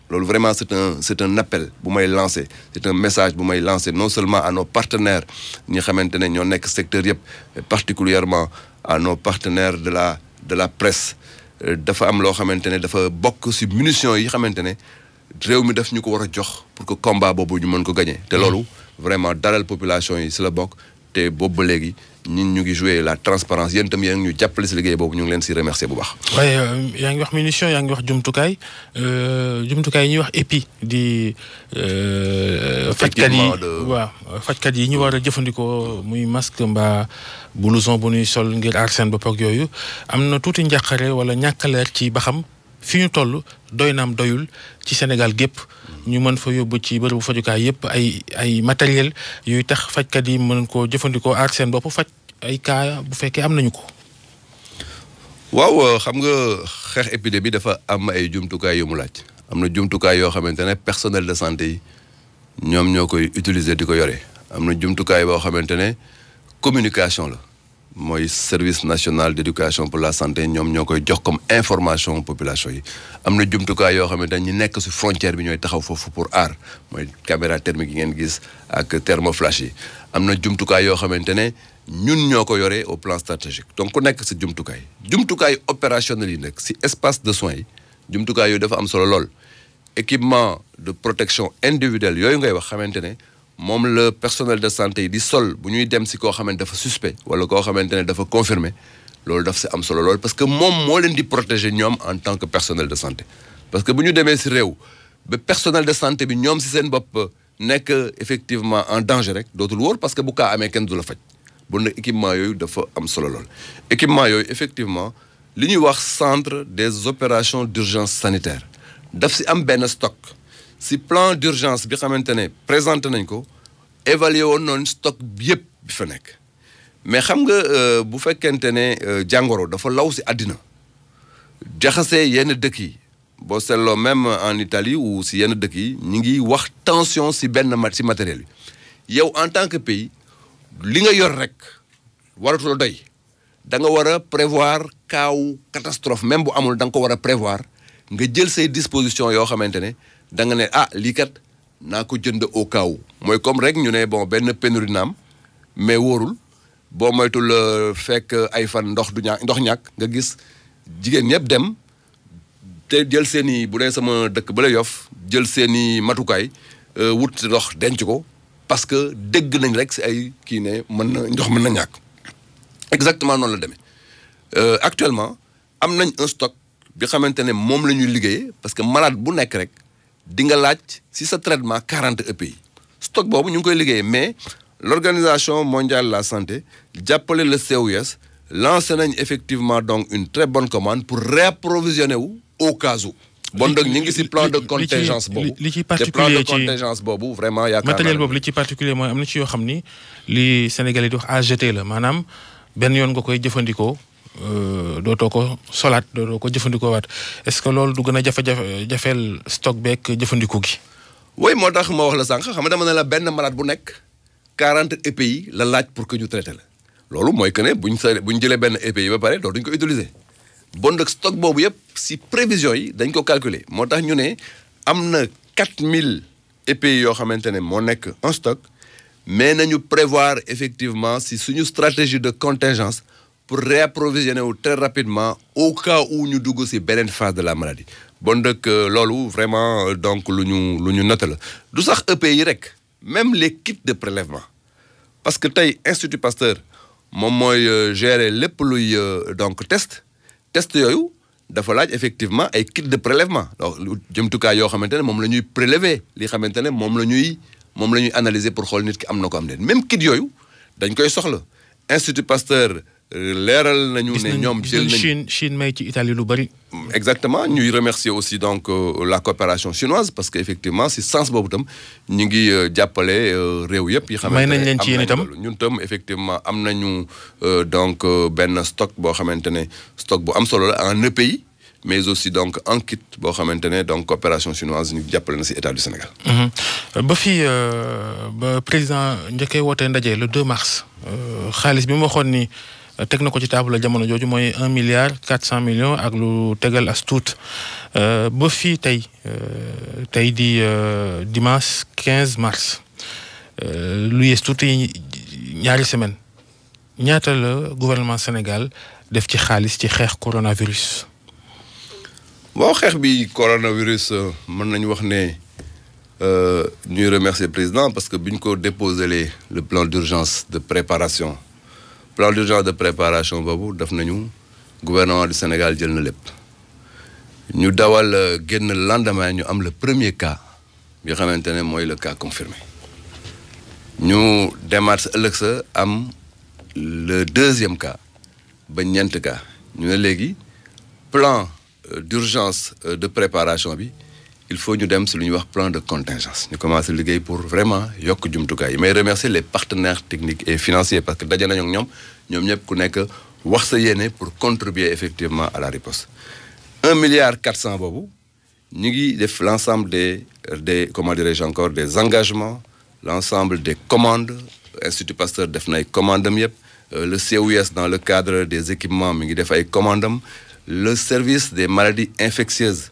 loolu vraiment c'est un appel bu may lancer c'est un message bu may lancer non seulement à nos partenaires ñi xamante ne ñoo nekk secteur yëpp mais particulièrement à nos partenaires de la presse dafa am loo xamante ne dafa bokk ci munitions yi xamante ne réew mi daf ñu ko war a jox pour que combat boobu ñu mën ko gagner te loolu vraiment dalal population yi ci la bokk te boobu ba léegi ñun ñu ngi jouer la transparence yéen itam yéen ñu jàppale ci liggéey boobu ñu ngi leen ci remercier bu baax. waaye yaa ngi wax munition yaa ngi wax jumtukaay yi ñuy wax épi di. fajkat yi waaw fajkat yi ñu war a jëfandikoo muy masque mbaa blouson bu ñuy sol ngir aar seen bopp ak yooyu am na tuuti njàqare wala ñàkk a leer ci ba xam fi ñu toll doy naam doyul ci Sénégal gépp ñu mën fa yóbbu ci bërëbu fajukaay yëpp ay matériel yuy tax fajkat yi mën koo jëfandikoo aar seen bopp faj ay cas bu fekkee am nañu ko. waaw xam nga xeex épidémie dafa am ay jumtukaay yu mu laaj am na jumtukaay yoo xamante ne personnel de santé yi ñoom ñoo koy utiliser di ko yore am na jumtukaay boo xamante ne communication la mooy service national d'éducation pour la santé ñoom ñoo koy jox comme information population yi am na jumtukaay yoo xam ne dañu nekk ci frontière bi ñooy taxaw foofu pour aar mooy caméra thermique yi ngeen gis ak thermoflash yi am na jumtukaay yoo xamante ne ñun ñoo ko yore au plan stratégique donc ku nekk ci jumtukaay opérationnel yi nag ci espace de soins yi jumtukaay yooyu dafa am solo lool équipement de protection individuelle yooyu ngay wax xamante ne moom le personnel de santé yi di sol bu ñuy dem ci koo xamante dafa suspect wala koo xamante ne dafa confirmé loolu daf ci am solo lool parce que moom moo leen di protéger ñoom en tant que personnel de santé parce que bu ñu demee ci réew ba personnel de santé bi ñoom ci seen bopp nekk effectivement en danger rek dootul wóor parce que bu kaa amee kenn du la faj bon nag équipement yooyu dafa am solo lool équipement yooyu effectivement li ñuy wax centre des opérations d'urgence sanitaire daf ci am benn stock ci plan d'urgence bi xamante ne présenté nañ ko évalué woon noonu stock bi yëpp bi fa nekk mais xam nga bu fekkente ne jàngoro dafa law ci àddina jaxase yenn dëkk yi boo seetloo même en Italie ou ci yenn dëkk yi ñu ngi wax tension ci benn ci matériel bi yow en tant que pays li nga yor rek waratul doy da nga war a prévoir kaaw catastrophe même bu amul da nga ko war a prévoir nga jël say dispositions yoo xamante ne da nga ne lii kat naa ko jënd au cas où mooy comme rek ñu ne bon benn pénurie naam mais wóorul boo moytul fekk ay fan ndox ñàkk nga gis jigéen ñëpp dem te jël seen i bu dee sama dëkk ba la Yoff jël seen i matukaay wut ndox denc ko parce que dégg nañ rek ci ay kii ne ndox mën na ñàkk exactement noonu la demee actuellement am nañ un stock bi xamante ne moom la ñuy liggéeyee parce que malade bu nekk rek di nga laaj ci sa traitement 40 EPI stock boobu ñu ngi koy liggéeyee mais l'Organisation mondiale de la santé jàppale le COUS lancé nañ effectivement donc une très bonne commande pour réapprovisionner wu au cas où. bon donc ñu ngi ci plan de contingence boobu li ci particulier te plan de contingence boobu vraiment yaakaar matériel boobu li ci particulier mooy am na ci yoo xam ni li Sénégal yi di wax AGT la maanaam benn yoon nga koy jëfandikoo dootoo ko solaat dootoo ko jëfandikoo waat est-ce que loolu du gën a jafeel stock beeg jëfandikoo gi. oui moo tax ma wax la sànq xam nga dama ne la benn malade bu nekk 40 EPI la laaj pour que ñu traité la loolu mooy que ne buñ jëlee benn EPI ba pare dootuñ ko utiliser. bon nag stock boobu yëpp ci prévision yi dañ ko calculer moo tax ñu ne am na 4000 EPI yoo xamante ne moo nekk en stock mais nañu prévoir effectivement ci suñu stratégie de contingence pour réapprovisionner wu très rapidement au cas où ñu dugg ci beneen phase de la maladie. bon nag loolu vraiment donc lu ñu noté la du sax EPI yi rek même les kits de prélèvement parce que tey Institut Pasteur moom mooy gérer lépp luy donc test yooyu dafa laaj effectivement ay kits de prélèvement donc jëmtukaay yoo xamante ne moom la ñuy prélever li xamante ne moom la ñuy analyser pour xool nit ki am na ko am den même kit yooyu dañ koy soxla Institut Pasteur leeral nañu ne ñoom jël nañ Chine may ci Italie lu bari. exactement ñuy remercier aussi donc la coopération chinoise parce que effectivement ci sens boobu tam ñu ngi jàppale réew yëpp yi xamante ne may nañ leen ci yéen itam ñun tam effectivement am nañu donc benn stock boo xamante ne stock bu am solo la en EPI mais aussi donc en kit boo xamante ne donc coopération chinoise ñu jàppale na ci état du Sénégal. ba fii ba président njëkkee wootee ndaje le 2 mars xaalis bi mu waxoon ni. teg na ko ci table jamono jooju mooy 1 milliard 400 millions ak lu tegal as tuut ba fii tey di dimanche 15 mars lu yees tuuti ñaari semaine ñaata la gouvernement Sénégal def ci xaalis ci xeex coronavirus. waaw xeex bi coronavirus mën nañu wax ne ñuy remercier président parce que bi ñu ko déposé le plan d'urgence de préparation. plan d'urgence de préparation boobu def nañu gouvernement du Sénégal jël na lépp ñu dawal génn lendemain ñu am le premier cas bi xamante ne mooy le cas confirmé ñu demaat sa ëllëg sa am le deuxième cas ba ñeent cas ñu ne léegi plan d'urgence de préparation bi il faut ñu dem si lu ñuy wax plan de contingence ñu commencé liggéey pour vraiment yokk jumtukaay yi may remercier les partenaires techniques et financiers parce que daje nañu ak ñoom ñëpp ku nekk wax sa yéene pour contribuer effectivement à la riposte 1 milliard 400 boobu ñu ngi def l'ensemble des comment dirais-je encore des engagements l'ensemble des commandes Institut Pasteur def nay commande am yëpp le COUS dans le cadre des équipements mi ngi def ay commandam le service des maladies infectieuses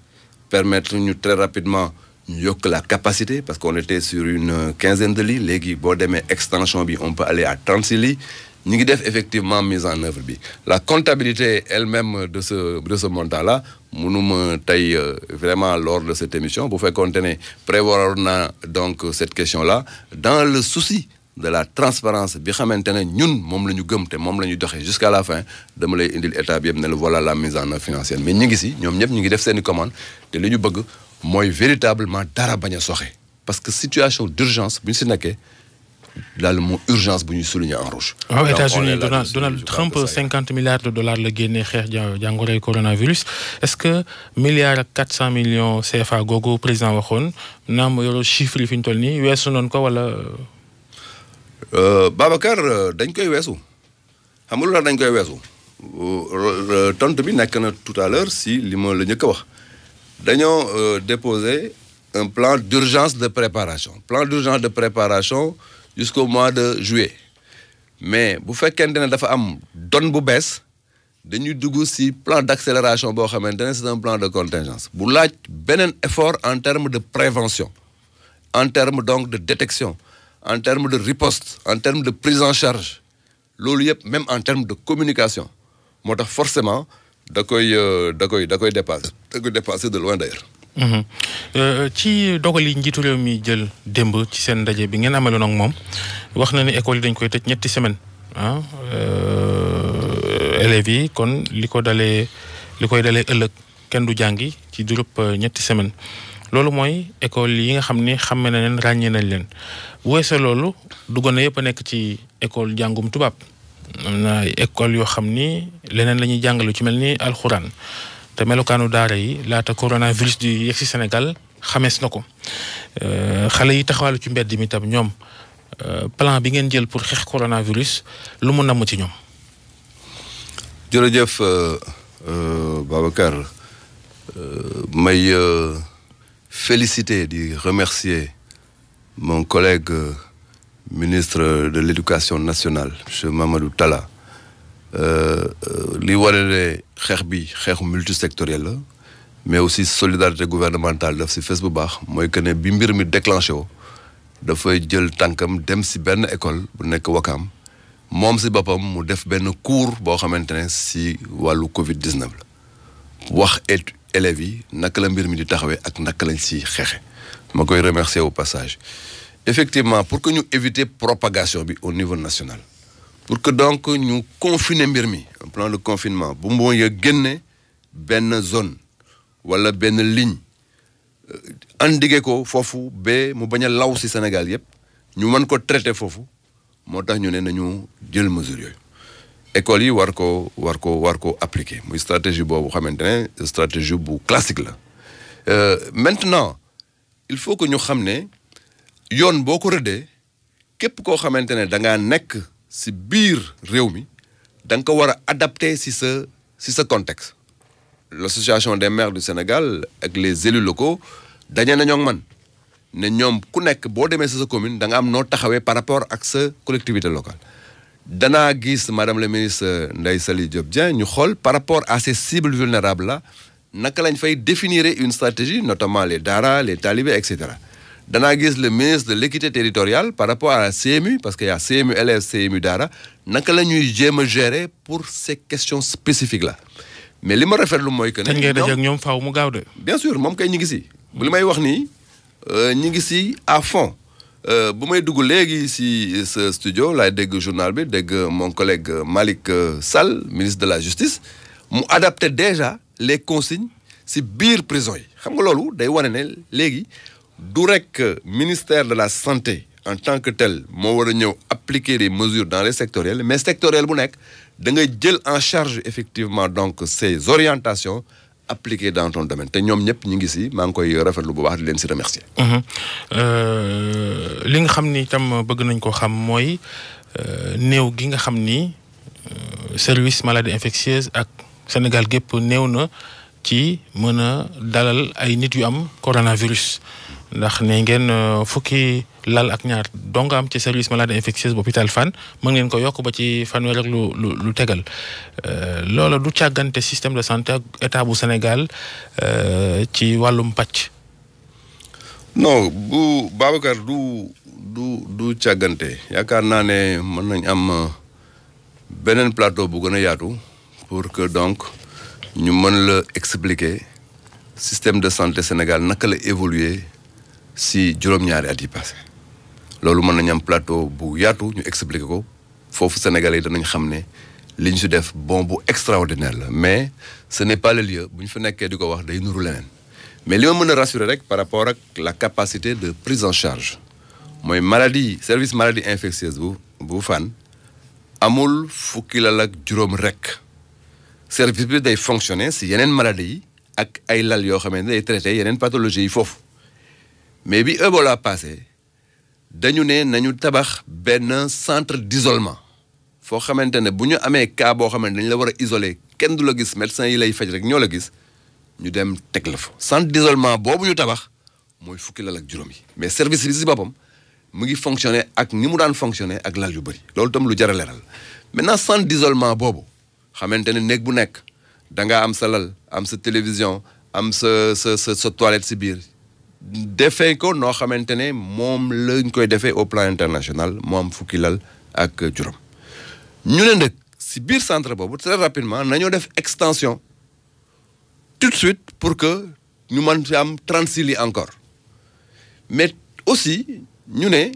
permettre ñu très rapidement ñu yokk la capacité parce qu'on était sur une quinzaine de lits léegi boo demee extension bi on peut aller à 36 lits ñu ngi def effectivement mise en œuvre bi la comptabilité elle-même de ce montant-là mënuma tey vraiment lors de cette émission bu fekkoonte ne prévoir na donc cette question-là dans le souci de la transparence bi xamante ne ñun moom la ñu gëm te moom la ñu doxee jusqu'à la fin dama lay indil état bi yëpp ne la voilà la mise en œuvre financière mais ñu ngi si ñoom ñëpp ñu ngi def seeni commande te li ñu bëgg mooy véritablement dara bañ a soxe parce que situation d'urgence bu ñu si nekkee daal le mot urgence bu ñuy souligner en rouge. waaw États-Unis Donald Trump 50 milliards de dollars la génnee xeex jàngoroy coronavirus est-ce que milliards ak 400 millions CFA googu président waxoon naam yoro chiffre yi fi ñu toll nii weesu noonu ko wala. Babacar dañ koy weesu xam nga lu dañ koy weesu tontu bi nekk na tout à l'heure si li ma la njëkk a wax dañoo déposer un plan d'urgence de préparation jusqu'au mois de juillet mais bu fekkente ne dafa am donne bu bees dañuy dugg si plan d'accélération boo xamante ne c'est un plan de contingence bu laaj beneen effort en termes de prévention en termes donc de détection en termes de riposte en termes de prise en charge loolu yëpp même en termes de communication moo tax forcément da koy dépasser de loin d'ailleurs. ci dogal yi njiitu réew mi jël démb ci seen ndaje bi ngeen amaloon ak moom wax na ni école yi dañ koy tëj ñetti semaine élèves yi kon li koy dalee ëllëg kenn du jàngi ci durub ñetti semaine loolu mooy école yi nga xam ni xamme na leen ràññee nañ leen bu weesoo loolu duggoon na yëpp a nekk ci école jàngum tubaab am na ay école yoo xam ni leneen la ñuy jàngale ci mel ni alxuraan te melokaanu daara yi laata coronavirus di yegg si Sénégal xamees na ko xale yi taxawalu ci mbedd mi tam ñoom plan bi ngeen jël pour xeex coronavirus lu mu namm ci ñoom. jërëjëf Babacar may féliciter di remercier mon collègue ministre de l'éducation nationale monsieur Mamadou Talla li waree ne xeex bi xeexu multisectoriel la mais aussi solidarité gouvernementale daf si fees bu baax mooy que ne bi mbir mi déclenché woo dafay jël tànkam dem si benn école bu nekk Wakaam moom si boppam mu def benn cours boo xamante ne si wàllu Covid-19 la wax élèves yi naka la mbir mi di taxawee ak naka lañ si xeexe ma koy remercier au passage effectivement pour que ñu éviter propagation bi au niveau national pour que donc ñu confiner mbir mi un plan de confinement bu mu ya génne benn zone wala benn ligne endigué ko foofu ba mu bañ a law si Sénégal yëpp ñu mën ko traiter foofu moo tax ñu ne nañu jël mesure yooyu écoles yi war ko appliquer muy stratégie boobu xamante ne stratégie bu classique la maintenant il faut que ñu xam ne yoon boo ko rëddee képp koo xamante ne da ngaa nekk si biir réew mi da nga ko war a adapter si sa contexte l'association des maires du Sénégal ak les élus locaux dañe nañoo ak man ne ñoom ku nekk boo demee si sa commune da nga am noo taxawee par rapport ak sa collectivité locale danaa gis madame la ministre Ndeye Saly Diop Dieng ñu xool par rapport à ces cibles vulnérables là naka lañ fay définir une stratégie notamment les daara les talibés et cetera danaa gis le ministre de l'équité territoriale par rapport à la CMU parce que y a CMU élèves CMU daara naka la ñuy jéem a gérer pour ces questions spécifiques là mais li ma rafetlu mooy que ne. kañ ngay daje ak ñoom faaw mu gaaw de. bien sûr moom kay ñu ngi si. bu li may wax nii ñu ngi si à fond bu may dugg léegi si ce studio laay dégg journal bi dégg mon collègue Malick Sall ministre de la justice mu adapté déjà les consignes si biir prison yi xam nga loolu day wane ne léegi. du rek ministère de la santé en tant que tel moo war a ñëw appliquer des mesures dans les sectoriels mais sectoriel bu nekk da ngay jël en charge effectivement donc ces orientations appliquées dans ton domaine te ñoom ñëpp ñu ngi si maa ngi koy rafetlu bu baax di leen si remercier. li nga xam ni itam bëgg nañ ko xam mooy néew gi nga xam ni service maladie infectieuse ak Sénégal gépp néew na ci mën a dalal ay nit yu am coronavirus ndax ne ngeen fukki lal ak ñaar donc am ci service maladie infectieuse bu hôpital Fann mën ngeen ko yokk ba ci fanweer ak lu tegal loola du càggante système de santé ak état bu Sénégal ci wàllum pàcc. non bu Babacar du càggante yaakaar naa ne mën nañ am beneen plateau bu gën a yaatu pour que donc ñu mën la expliquer système de santé Sénégal naka la évoluer si juróom-ñaari at yi passé loolu mën nañ am plateau bu yaatu ñu expliquer ko foofu Sénégalais yi danañ xam ne li ñu si def bon bu extraordinaire la mais ce n'est pas le lieu bu ñu fa nekkee di ko wax day nuru leneen mais li ma mën a rassurer rek par rapport ak la capacité de prise en charge mooy service maladie infectieuse bu Fann amul fukki lal ak juróom rek service bi day fonctionner si yeneen maladies yi ak ay lal yoo xamante ne day traité yeneen pathologie yi foofu mais bi Ebola passé dañu ne nañu tabax benn centre d'isolement foo xamante ne bu ñu amee cas boo xamante dañ la war a isoler kenn du la gis médecin yi lay faj rek ñoo la gis ñu dem teg la fa centre d'isolement boobu ñu tabax mooy fukki lal ak juróom yi mais service bi si boppam mu ngi fonctionner ak ni mu daan fonctionner ak lal yu bëri loolu tam lu jar a leeral maintenant centre d'isolement boobu xamante ne néeg bu nekk da nga am sa lal am sa télévision am sa toilette si biir defee ko noo xamante ne moom lañ koy defee au plan international moo am fukki lal ak juróom ñu ne nag si biir centre boobu très rapidement nañoo def extension tout de suite pour que ñu mën fi am 36 lits encore mais aussi ñu ne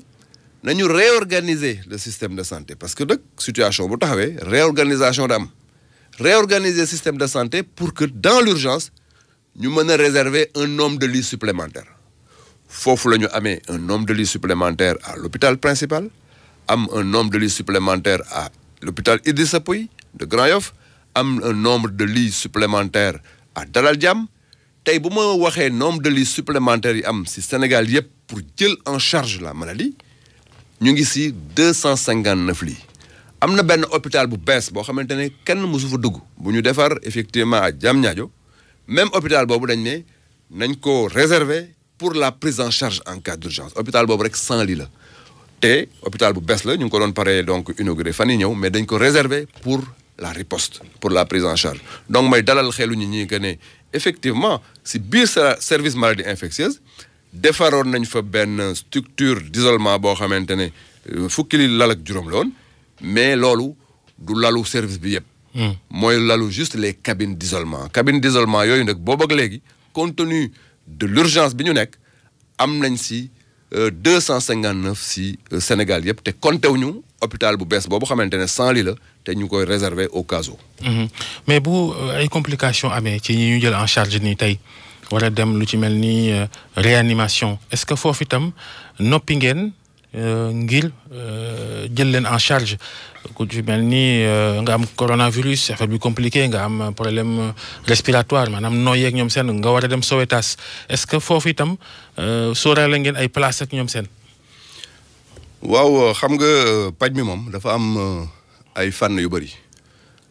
nañu réorganiser le système de santé parce que nag situation bu taxawee réorganisation da am réorganiser système de santé pour que dans l'urgence ñu mën a réserver un nombre de lits supplémentaires foofu la ñu amee un nombre de lits supplémentaires à l'hôpital principal am un nombre de lits supplémentaires à l'hôpital Idrissa Pouye de Grand Yoff am un nombre de lits supplémentaires à Dalal Jamm tey bu ma waxee nombre de lits supplémentaires yi am ci Sénégal yépp pour jël en charge la maladie ñu ngi ci 259 lits am na benn hôpital bu bees boo xamante ne kenn mësu fa dugg bu ñu defar effectivement à Diamniadio même hôpital boobu dañ ne nañ ko réserver pour la prise en charge en cas d'urgence hôpital boobu rek 100 lits la te hôpital bu bees la ñu ngi ko doon paree donc inauguré fan yi ñëw mais dañ ko réserver pour la riposte pour la prise en charge donc may dalal xelu ñi que ne effectivement si biir service maladie infectieuse defaroon nañ fa benn structure d'isolement boo xamante ne fukki li lal ak juróom la woon mais loolu du lalu service bi yëpp mooy lalu juste les cabines d'isolement yooyu nag boobu ak léegi compte tenu de l'urgence bi ñu nekk am nañ si 259 si Sénégal yëpp te compté wuñu hôpital bu bees boobu xamante ne 100 lits la te ñu koy réserver au cas où. mais bu ay complications amee ci ñi ñu jël en charge nii tey war a dem lu ci mel ni réanimation est-ce que foofu itam noppi ngeen ngir jël leen en charge ku ci mel ni nga am coronavirus affaire bi compliqué nga am problème respiratoire maanaam nooy ak ñoom seen nga war a dem Sowétas est-ce que foofu itam sóoraale ngeen ay place ak ñoom seen. waaw xam nga paj mi moom dafa am ay fànn yu bëri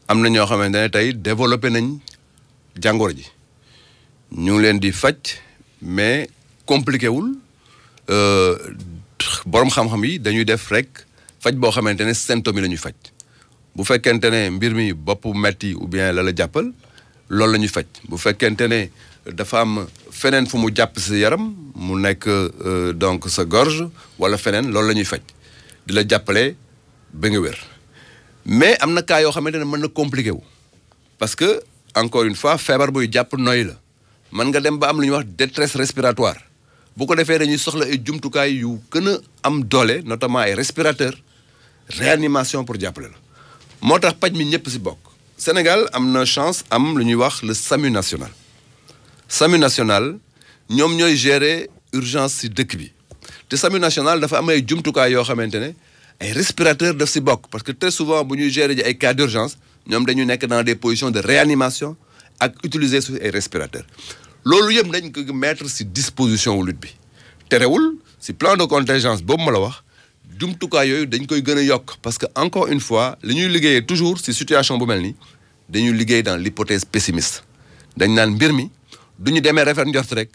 am na ñoo xamante ne tey développé nañ jàngoro ji ñu ngi leen di faj mais compliqué wul borom xam-xam yi dañuy def rek faj boo xamante ne symptômes yi la ñuy faj bu fekkente ne mbir mi bopp metti ou bien la jàppal loolu la ñuy faj bu fekkente ne dafa am feneen fu mu jàpp si yaram mu nekk donc sa gorge wala feneen loolu la ñuy faj di la jàppale ba nga wér mais am na cas yoo xamante ne mën na compliqué wu parce que encore une fois feebar buy jàpp noy la mën nga dem ba am lu ñuy wax détresse respiratoire bu ko defee dañuy soxla ay jumtukaay yu gën a am doole notamment ay respirateurs réanimation pour jàppale la moo tax paj mi ñëpp si bokk Sénégal am na chance am lu ñuy wax le SAMU national SAMU national ñoom ñooy gérer urgence si dëkk bi te SAMU national dafa am ay jumtukaay yoo xamante ne ay respirateurs daf si bokk parce que très souvent bu ñuy gérer ji ay cas d'urgence ñoom dañu nekk dans des positions de réanimation ak utiliser su ay respirateurs loolu yëpp dañ ko mettre si disposition wu lutte bi terewul si plan de contingence boobu ma la wax jumtukaay yooyu dañ koy gën a yokk parce que encore une fois li ñuy liggéeyee toujours si situation bu mel ni dañuy liggéey dans l'hypothèse pessimiste dañ naan mbir mi du ñu demee rafet njort rek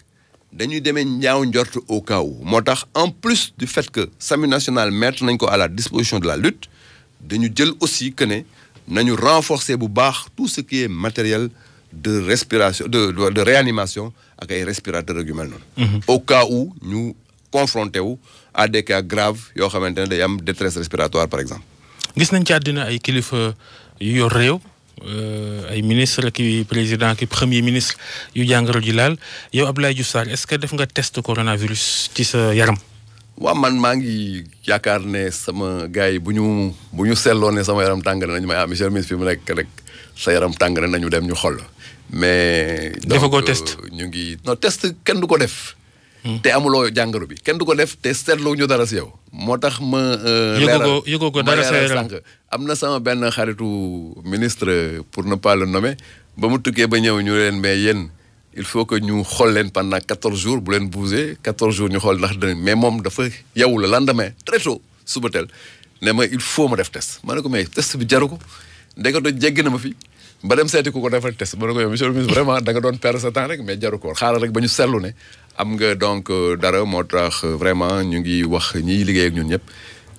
dañuy demee ñaaw njort au cas où moo tax en plus du fait que SAMU national mettre nañ ko à la disposition de la lutte dañu jël aussi que ne nañu renforcer bu baax tout ce qui est matériel de respiration de réanimation ak ay respirateurs yu mel noonu. Au cas où ñu confronté wu à des cas graves yoo xamante ne day am détresse respiratoire par exemple. gis nañ ci àddina ay kilifa yu yor réew ay ministre ki président ki premier ministre yu jàngoro ji laal yow Abdoulaye Diouf Sarr est-ce que def nga test coronavirus ci sa yaram. waaw man maa ngi yaakaar ne sama gars yi bu ñu seetloo ne sama yaram tàng nañu may monsieur le ministre fi mu nekk rek sa yaram tàng nañu dem ñu xool mais. defagoo test ñu ngi non test kenn du ko def. te amuloo jàngoro bi kenn du ko def te seetloo ñu dara si yow. moo tax ma. yëgoo ko dara sa yaram am na sama benn xaritu ministre pour ne pas le nommer ba mu tukkee ba ñëw ñu leen mais yéen. il faut que ñu xool leen pendant 14 jours bu leen bouger 14 jours ñu xool ndax mais moom dafa yeewu le lendemain très tôt suba teel ne ma il faut ma def test ma ne ko mais test bi jaru ko ndeketoo jéggi na ma fi ba dem seeti ku ko defal test ma ne ko yow monsieur le ministre vraiment da nga doon perdre sa temps rek mais jaru ko xaaral rek ba ñu seetlu ne am nga donc dara moo tax vraiment ñu ngi wax ñiy liggéey ak ñun ñëpp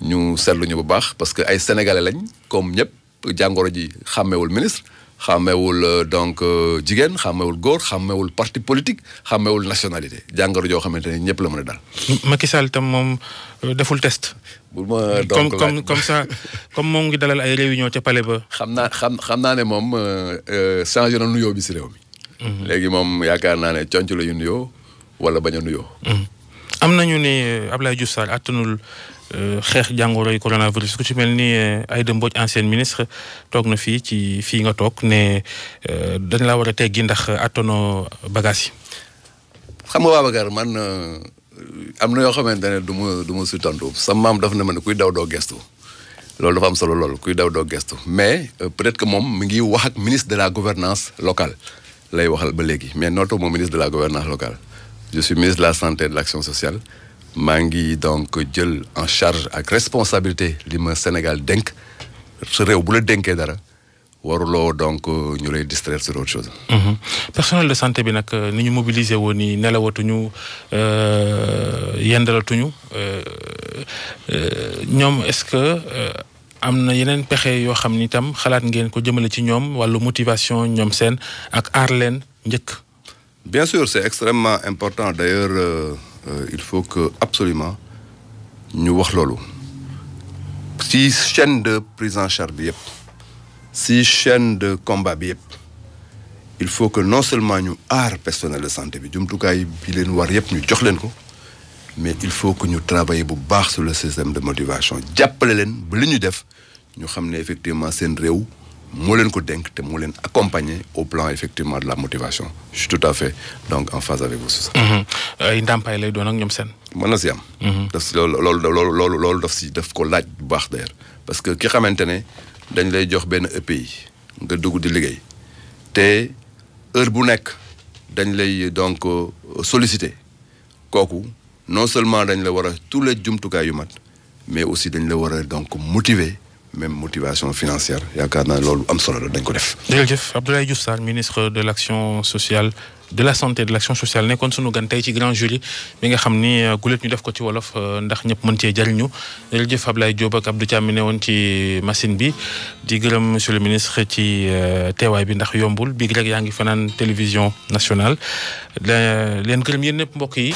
ñu seetlu ñu bu baax parce que ay sénégalais lañ comme ñëpp jàngoro ji xàmmewul ministre. xàmmewul donc jigéen xàmmewul góor xàmmewul parti politique xàmmewul nationalité jàngoro joo xamante ne ñëpp la mën a dal. Macky Sall tam moom deful test. bu ma donc comme ça comme moom ngi dalal ay réunion ca palais ba. xam naa ne moom changé na nuyoo bi si réew mi. léegi moom yaakaar naa ne conc la yu nuyoo wala bañ a nuyoo. am nañu ne Abdoulaye Diouf Sarr attanul xeex jàngoro yi coronavirus ku ci mel ni Aïda Mbodj ancienne ministre toog na fii nga toog ne dañ laa war a teggi ndax attanoo bagage yi. xam nga Babacar man am na yoo xamante ne du ma si tontu sa maam daf na ma ne kuy daw doo gestu loolu dafa am solo loolu kuy daw doo gestu mais peut-être que moom mi ngi wax ak ministre de la gouvernance locale lay waxal ba léegi mais nootoo moom ministre de la gouvernance locale je suis ministre de la santé et de l'action sociale. maa ngi donc jël en charge ak responsabilité li ma Sénégal dénk sa réew bu la dénkee dara waruloo donc ñu lay distraire sur autre chose. personnel de santé bi nag ni ñu mobiliser woon ni nelawatuñu yendalatuñu ñoom est-ce que am na yeneen pexe yoo xam ni itam xalaat ngeen ko jëmale ci ñoom wàllu motivation ñoom seen ak aar leen njëkk. bien sûr c'est extrêmement important d'ailleurs. Il faut que absolument ñu wax loolu si chaîne de prise en charge bi yëpp si chaîne de combat bi yëpp il faut que non seulement ñu aar personnel de santé bi jumtukaay bi leen war yëpp ñu jox leen ko mais il faut que ñu travailler bu baax sur le système de motivation jàppale leen ba li ñu def ñu xam ne effectivement seen réew moo leen ko dénk te moo leen accompagner au plan effectivement de la motivation je suis tout à fait donc en phase avec vous sur ça. ay ndàmpaay lay doon ak ñoom seen. mën na si am. daf si loolu daf ko laaj bu baax d'ailleurs parce que ki xamante ne dañ lay jox benn EPI nga dugg di liggéey te heure bu nekk dañ lay donc solliciter kooku non seulement dañ la war a tous les jumtukaay yu mat mais aussi dañ la war a donc motiver. même motivation financière yaakaar naa loolu am solo la dañ ko def. jërëjëf Abdoulaye Diouf Sarr ministre de l'action sociale de la santé et de l'action sociale nekkoon sunu gan tey ci grand jury bi nga xam ni gulet ñu def ko ci wolof ndax ñëpp mën cee jariñu jërëjëf Abdoulaye Diop ak Abdou Thiam mi ne woon ci machine bi di gërëm monsieur le ministre ci teewaay bi ndax yombul bii rek yaa ngi fanaan télévision nationale leen gërëm yéen ñëpp mbokk yi.